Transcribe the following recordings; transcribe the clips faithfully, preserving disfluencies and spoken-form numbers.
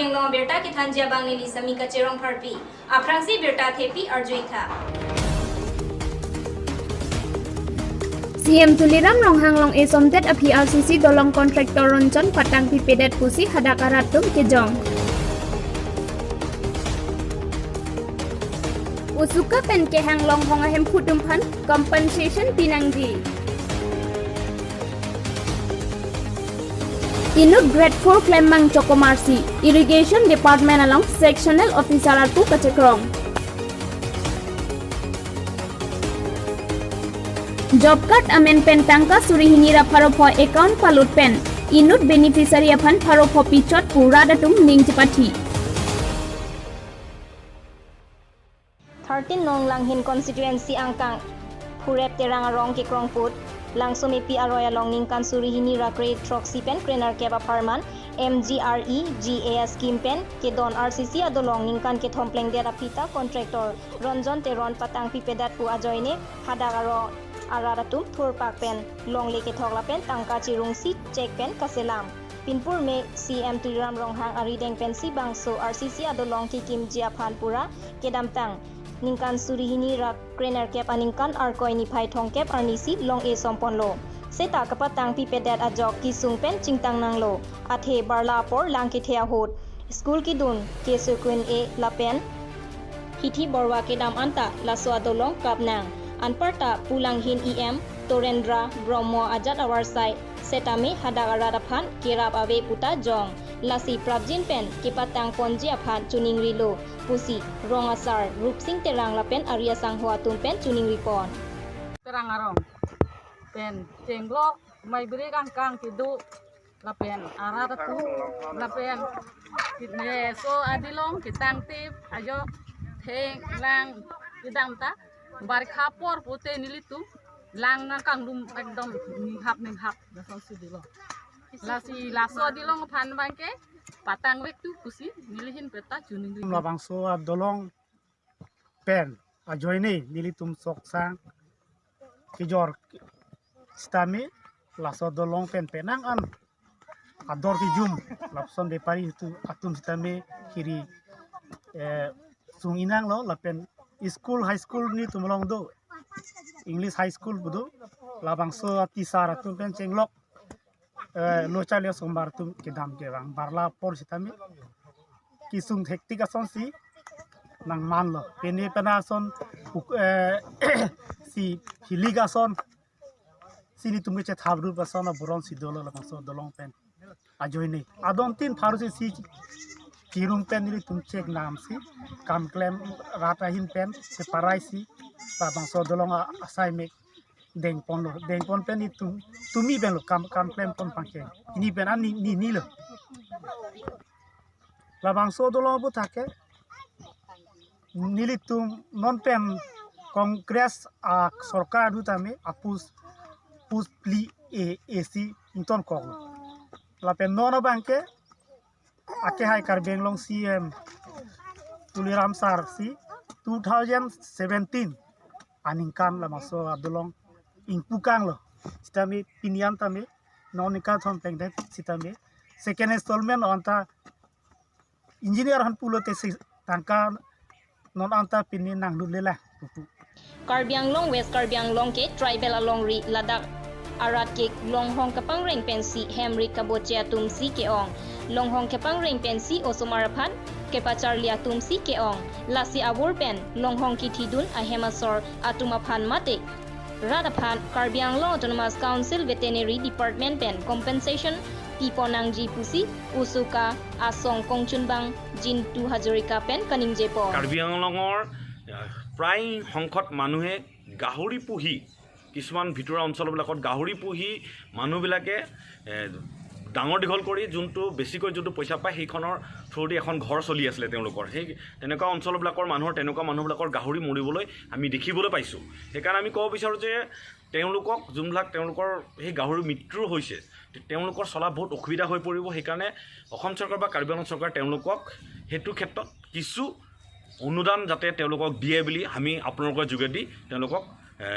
Chenglong abirta kethanji abang neli Samika Cherong Pharpi. Aphrangsi birta thepi arjuitha. C M Tuliram Ronghang long-e somdet aphi R C C dolong contractor Ronjon patang pipedet pusi hadak arat atum kejong. Usuka pen kehang longhong ahemphu atum aphan compensation pinangji. Inut grade four klembang chokomarsi, Irrigation Department along Sectional Officer arpu kachekrong. Job card amen pen tangka suri hini ra pharo pho account palut pen inut beneficiary aphan pharo pho pichot pu rat atum ning chepathi. Thirteen nong Langhin constituency angkang Phurep Terang arong kekrong put Langsomepi aroi along ningkan suri hini ra kre throksi pen krenerkep apharman M G R E G A S scheme pen kedon R C C adolong ningkan kethom plengdet aphi ta contractor Ronjon Teron patang pipedet pu ajoine hadak arong arat atum thurpak pen longle kethok lapen tangka chirungsi cheque pen kaselam. Pinpur me C M Tuliram Ronghang arideng pensi bangso R C C adolong kekimji aphan pura kedamtang ningkan suri hini ra krenerkep aningkan Arkoi niphai thomkep arnisi long-e somponlo. Seta kapatang pipedet ajok kesung pen chingtang nanglo. Athe barla apor lang kethe ahut school kedun, keso kun-e lapen hithi borwa kedam anta laso adolong kap nang. Anparta pu Langhin E M Torendra Brahmo ajat avarsai setame hadak arat aphan kerap ave puta jong. Lasi prapjin pen kepatang ponji aphan choningrilo pusi rong asar Rupsing Terang lapen ari asangho atum pen choningri pon. Terang arong pen chenglok mai biri kangkang kedo lapen arat atum lapen kidne so adolong ketang tip ajo theng lang kedam ta barkha apor pute nelitum lang nangkanglum ekdom ninghap ninghap dasong si dolo. Lasi laso adolong aphan abangke patang vek tu pusi neli ahin peta choningri. Labangso adolong pen ajoine nelitum soksang kejor sitame laso adolong pen penang an ador kejum lapuson bepari tu atum sitame kiri, eh, sung inanglo lapen school, high school nelitum along do, English High School pu do, labangso atisar atum pen chenglok, eh, locha le sombar atum kedam kevang barla apor sitame kesung hektik asonsi nangmanlo. Pene pena ason uk-, eh, si hilik ason si nelitum kechethap rup ason aburon si dolo labangso adolong pen ajoine. Adon tin pharo si si kirung pen nelitum cheque namsi kam klem rat ahin pen separai si labangso adolong a-, asai mek dengponlo. Dengpon pen nelitum tumi penlo kam, kam klem pon pangke. Hini pen an ni, ni, nilo. Labangso adolong aputhak ke nelitum non pen Congress a sorkar do tame apus pus pli e, esi ingtonkoklo. Lapen non abangke akehai Karbi Anglong C M Tuliram sir si two thousand seventeen aningkan labangso adolong ingpukanglo. Sitame pini an tame non ningkan thom plengdet sitame second installment anta engineer aphan pulote si tangka non anta pini nanglut lelang pupu. Karbi Anglong, West Karbi Anglong ke tribal alongri ladak arat ke longhong kepangreng pensi hemri kaboche atum si ke-ong. Longhong kepangreng pensi osomar aphan kepacharli atum si ke-ong. Lasi abur pen longhong kethidun ahem asor atum aphan mate rat aphan Karbi Anglong Autonomous Council Veterinary Department pen compensation pipon nangji pusi usuka asong kongchunbang Jintu Hazarika pen kaningje pon. Karbi আংলঙৰ, আহ, প্ৰায় সংখ্যক মানুহে গাহৰি পুহি, কিছুমান ভিতৰুৱা অঞ্চলবিলাকত গাহৰি পুহি মানুহবিলাকে, এ, ডাঙৰ দীঘল কৰি যোনটো বেছিকৈ যোনটো পইচা পায়, সেইখনৰ থ্ৰুদি এখন ঘৰ চলি আছিলে তেওঁলোকৰ। সেই তেনেকুৱা অঞ্চলবিলাকৰ মানুহৰ, তেনেকুৱা মানুহবিলাকৰ গাহৰি মৰিবলৈ আমি দেখিবলৈ পাইছোঁ। সেইকাৰণে আমি ক'ব বিচাৰোঁ যে তেওঁলোকক, যোনবিলাক তেওঁলোকৰ সেই গাহৰি মৃত্যু হৈছে, তে-, তেওঁলোকৰ চলা বহুত অসুবিধা হৈ পৰিব। সেইকাৰণে অসম চৰকাৰ বা কাৰ্বি আংলং চৰকাৰে তেওঁলোকক সেইটো ক্ষেত্ৰত কিছু অনুদান যাতে তেওঁলোকক দিয়ে বুলি আমি আপোনালোকৰ যোগেদি তেওঁলোকক, এ,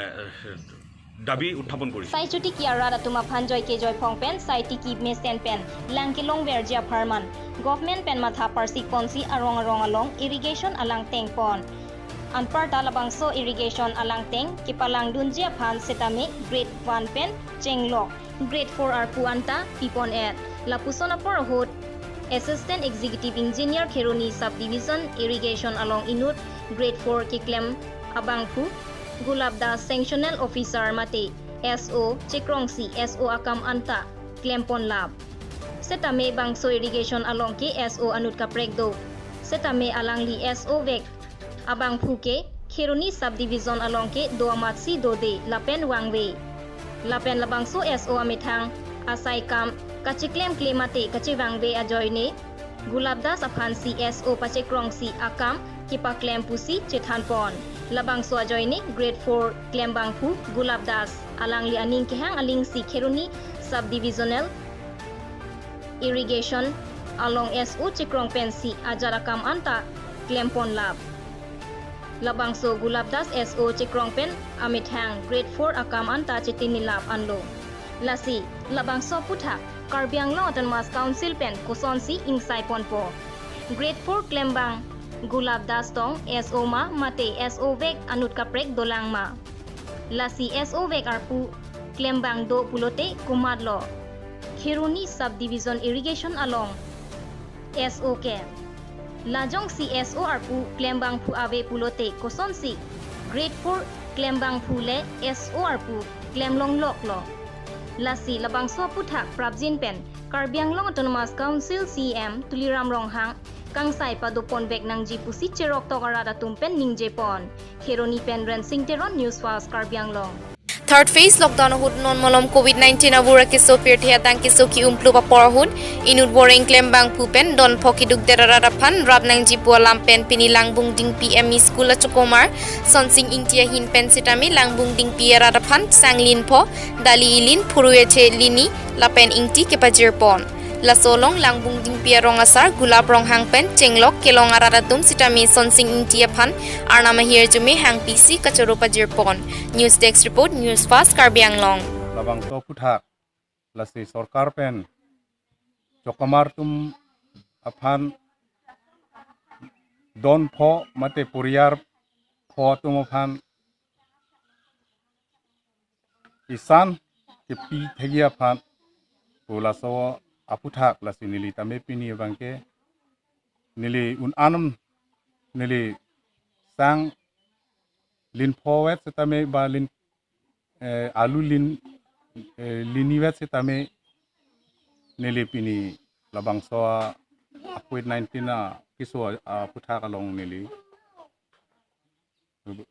দাবী উত্থাপন কৰিছে। Sai Chotiki arat atum aphan joike joiphong pen sai tiki mesen pen lang kelongverji apharman government pen matha parsik ponsi arong arong along irrigation alang tengpon. Anparta labangso irrigation alang teng kepalangdunji aphan setame grade one pen chenglok grade four arpu anta pipon-et. Lapuson apor ahut Assistant Executive Engineer Kheroni Subdivision Irrigation along inut grade four keklem abangphu Gulab Das, Sectional Officer mate S O chekrongsi S O akam anta klemponlap. Setame bangso irrigation along ke S O anut kaprek do. Setame alangli S O vek abangphu ke Kheroni Subdivision along ke do amatsi dode lapen vangve. Lapen labangso S O amethang asai kam kacheklemkle mate kachevangve ajoine Gulab Das aphansi S O pachekrongsi akam kepaklem pusi chethanpon. Labangso ajoine grade four klembangphu Gulab Das alangli aning kehang alingsi Kheroni Subdivisional Irrigation along S O chekrong pensi ajat akam anta klemponlap. Labangso Gulab Das S O chekrong pen amethang grade four akam anta chetinilap anlo. Lasi labangso aphuthak Karbi Anglong Autonomous Council pen kosonsi ingsaiponpo? Grade four klembang Gulab Das tong S O ma mate S O vek anut kaprek dolang ma? Lasi S O vek arpu klembang do pulote komatlo Kheroni Subdivision Irrigation along S O ke? Lajongsi S O arpu klembangphu ave pulote kosonsi grade four klembangphu le S O arpu klemlongloklo? Lasi labangso aphuthak prapjin pen Karbi Anglong Autonomous Council C E M Tuliram Ronghang kangsai padoponvek nangji pusi cheroktok arat atum pen ningjepon. Kheroni pen Rensing Teron, News Fast Karbi Anglong. Third phase lockdown ahut non malom covid nineteen avur akeso pirthe adang keso ki-umplup apor ahut inut voreng klembangphu pen don pho keduk der arat aphan rap nangji pu alam pen pini Langbung Dingpi M E School achokomar Sonsing Ingti ahin pen sitame Langbung Dingpi arat aphan sanglin pho, dali ilin, phurui ache lini lapen ingti kepajirpon. Laso along Langbung Dingpi arong asar Gulab Ronghang pen chenglok kelong arat atum sitame Sonsing Ingti aphan Arnam ahirjume hangpisi kachoro pajirpon. News Desk Report, News Fast Karbi Anglong. Labangso aphuthak lasi sorkar pen chokomar atum aphan don pho mate poriyar pho atum aphan isan kepi thegi aphan pu laso aphuthak lasi neli tame pini abangke neli un-an neli sanglin pho vet setame ba lin, eh, alu lin, eh, lini vet setame neli pini labangso a covid nineteen akeso aphuthak along neli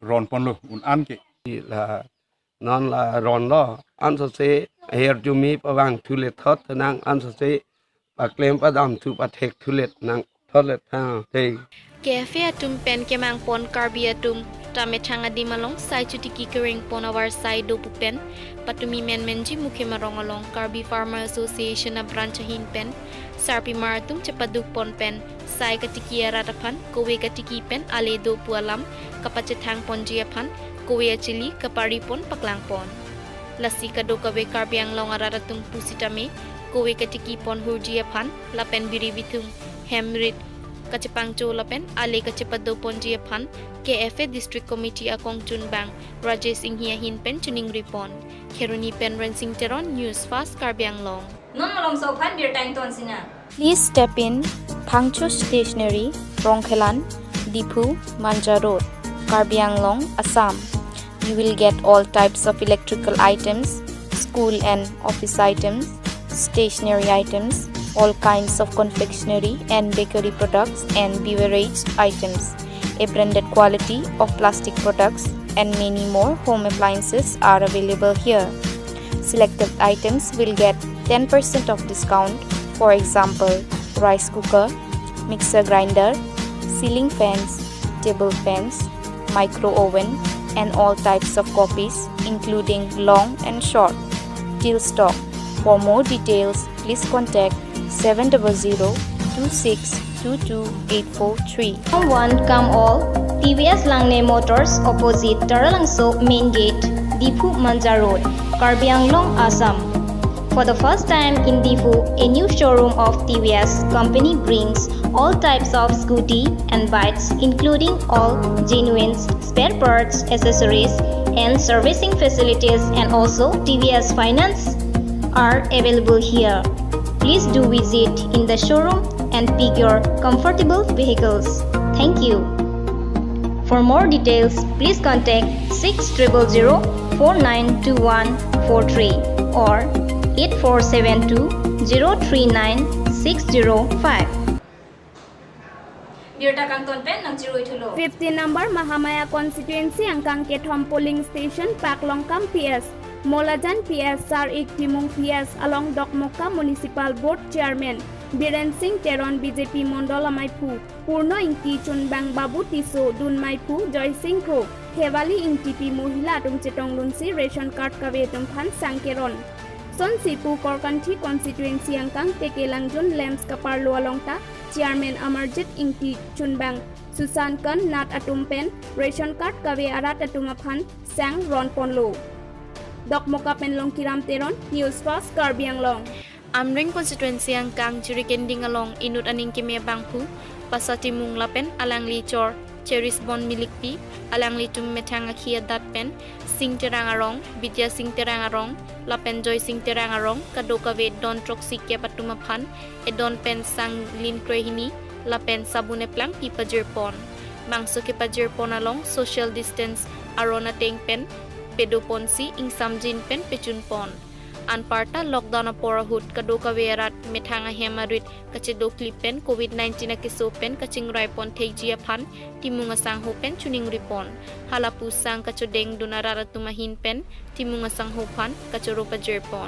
ronponlo un-an ke. La non la ronlo, ansose ahirjume pavang thulet thot nang, ansose paklem padam thu pathek thulet nang thotlet tha te. K F A atum pen kemangpon Karbi atum ta methang adim along Sai Chotiki kerengpon avarsai do pu pen patumi menmenji Mukhim arong along Karbi Farmer Association a branch ahin pen sarpimar atum chepadukpon pen sai katiki arat aphan kove katiki pen ale do pu alam kapachethangponji aphan kove achili kaparipon paklangpon. Lasi kadokave Karbi Anglong arat atum pusitame kove katikipon hurji aphan lapen biri bithung hem rit kachepangcho lapen ale kachepadoponji aphan K F A District Committee akongchunbang Rajesh Inghi ahin pen chiningripon. Kheroni pen Rensing Teron, News Fast Karbi Anglong. Non malomso aphan birta ingtonsinang. Please step in Phangcho Stationery, Rongkhelan, Diphu, Manja Road, Karbi Anglong, Assam. You will get all types of electrical items, school and office items, stationery items, all kinds of confectionery and bakery products and beverage items. A branded quality of plastic products and many more home appliances are available here. Selected items will get ten percent of discount, for example, rice cooker, mixer grinder, ceiling fans, table fans, micro oven, and all types of copies, including long and short. Till stock. For more details, please contact seven double zero two six two two eight four three. Come one, come all. T V S Langne Motors, opposite Taralangso Main Gate. Diphu Manja Road, Karbi Anglong, Assam. For the first time in Diphu, a new showroom of T V S company brings all types of scooty and bikes, including all genuine spare parts, accessories, and servicing facilities, and also T V S finance are available here. Please do visit in the showroom and pick your comfortable vehicles. Thank you. For more details, please contact six triple zero four nine two one four three or eight four seven two zero three nine six zero five. Birta kangton pen nangchiroi thulo. Fifteen number Mahamaya constituency angkang kethom polling station Paklongkam P S, Molajan P S, Sar-ik Timung P S along Dokmoka Municipal Board Chairman Biren Singh Teron, B J P Mondol amaiphu Purno Ingti, chunbang Babu Tisso, dun maiphu Joy Singh Kro, Hewali Ingtipi, mohila atum chetong lunsi ration card kave atum aphan sang keron. Sonsi pu Korkanthi constituency angkang T K Langjun Lamps kaparlo along ta Chairman Amarjit Ingti, chunbang Susan Kan Nat atum pen ration card kave arat atum aphan sang ron ponlo. Dokmoka pen Longkiram Teron, News Fast Karbi Anglong. Amreng constituency angkang Jirikinding along inut aning keme abangphu Pasa Timung lapen alangli chor Cherisbon Milikpi, alanglitum methang akhi adat pen Singh Terang arong, Bidya Singh Terang arong, lapen Joy Singh Terang arong, kadokave don throksi kep atum aphan edon pen sang lin kroihini lapen sabun eplang pi pajirpon. Bangso kepajirpon along social distance aron ateng pen pedoponsi ingsamjin pen pechunpon. Anparta lockdown apor ahut kadokave arat methang ahem arit kachedoklip pen covid nineteen akeso pen kachingraipon thekji aphan Timung asangho pen chiningripon. Hala pu sang kachodengdun arat atum ahin pen Timung asangho aphan kachoro pajirpon.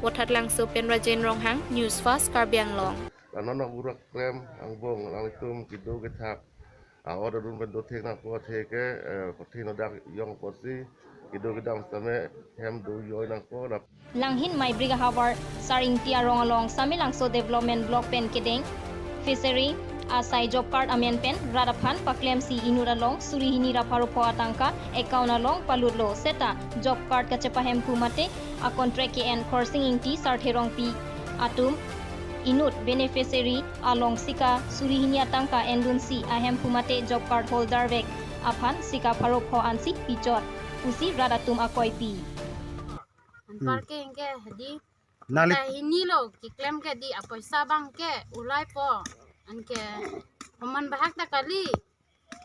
Vothatlangso pen Rajen Ronghang, News Fast Karbi Anglong. Anonok urak krem angbong alanglitum kedo kethak a-order dun pen dothek nangpo, athe ke, eh, kothin odak yong apotsi kedo kedam sitame hem do joi nangpo. Langhin Maibrik ahavar Sar-ik Ingti arong along Samelangso Development Block pen kedeng Fishery asai job card amen pen rat aphan paklemsi inut along suri hini ra pharo pho atangka account along palutlo. Seta job card kachepahemphu mate a-contract ke-en Khorsing Ingti, Sarthe Rongpi atum inut beneficiary along sika suri hini atangka endunsi ahemphu mate job card holder vek aphan sika pharo pho ansi pichot pusi rat atum akoipi. Anpar ke ingke hadi nangli ta hini lo keklem ke di apoisa abang ke ulaipo. Anke homan bahak ta kali.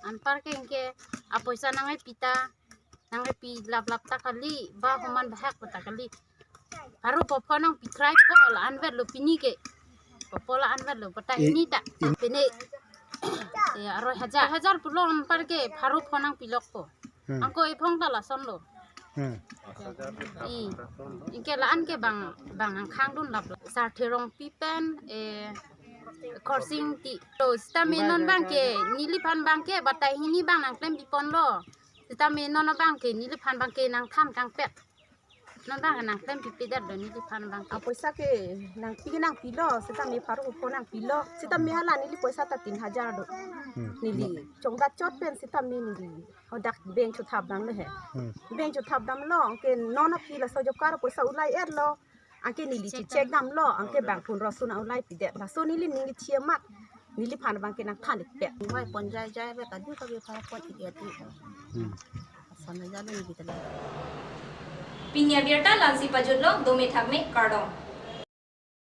Anpar ke ingke apoisa nangkepi ta, nangkepi laplap ta kali, ba homan bahak ta kali. Pharo pho pho nangpi kraipo, la-an vetlo pini ke. Pho pho la-an vetlo, bata i-, hini ta. I-, pini, eh, aroi hajar, hajar pulo anpar ke pharo pho nangpilokpo. Hmm. Angko ephong ta lasonlo. Hmm. I, ingke la-an ke bang, bang angkhang dun lap. Sarthe Rongpi pen, eh, Khorsing Ingti. To, sitame non abang ke, neliphan abang ke, bata hini abang nangklem piponlo. Sitame non abang ke, neliphan abang ke nangthan kangpet. Non abang nangklem pipedetlo neliphan abang ke. Apoisa ke nangpi nangpilo, sitame pharo pho nangpilo. Sitame hala neli poisa ta tin hajar do. Hmm. Neli chongdat chot pen sitame neli hadak bank chothap damlo he. Hmm. Bank chothap damlo, anke non aphi laso job card poisa ulai-etlo. Anke neli check, check damlo, anke bang phun rosun ulai pidet. Laso neli neli chiamat. Neliphan abang ke nangthan ik pet. Wai pon jai jai be kadu kave pharo pho ik ya ti. Hmm. Asan jalo ni kita. Pini abirta la-ansi pajutlo, dome thakme, kardom.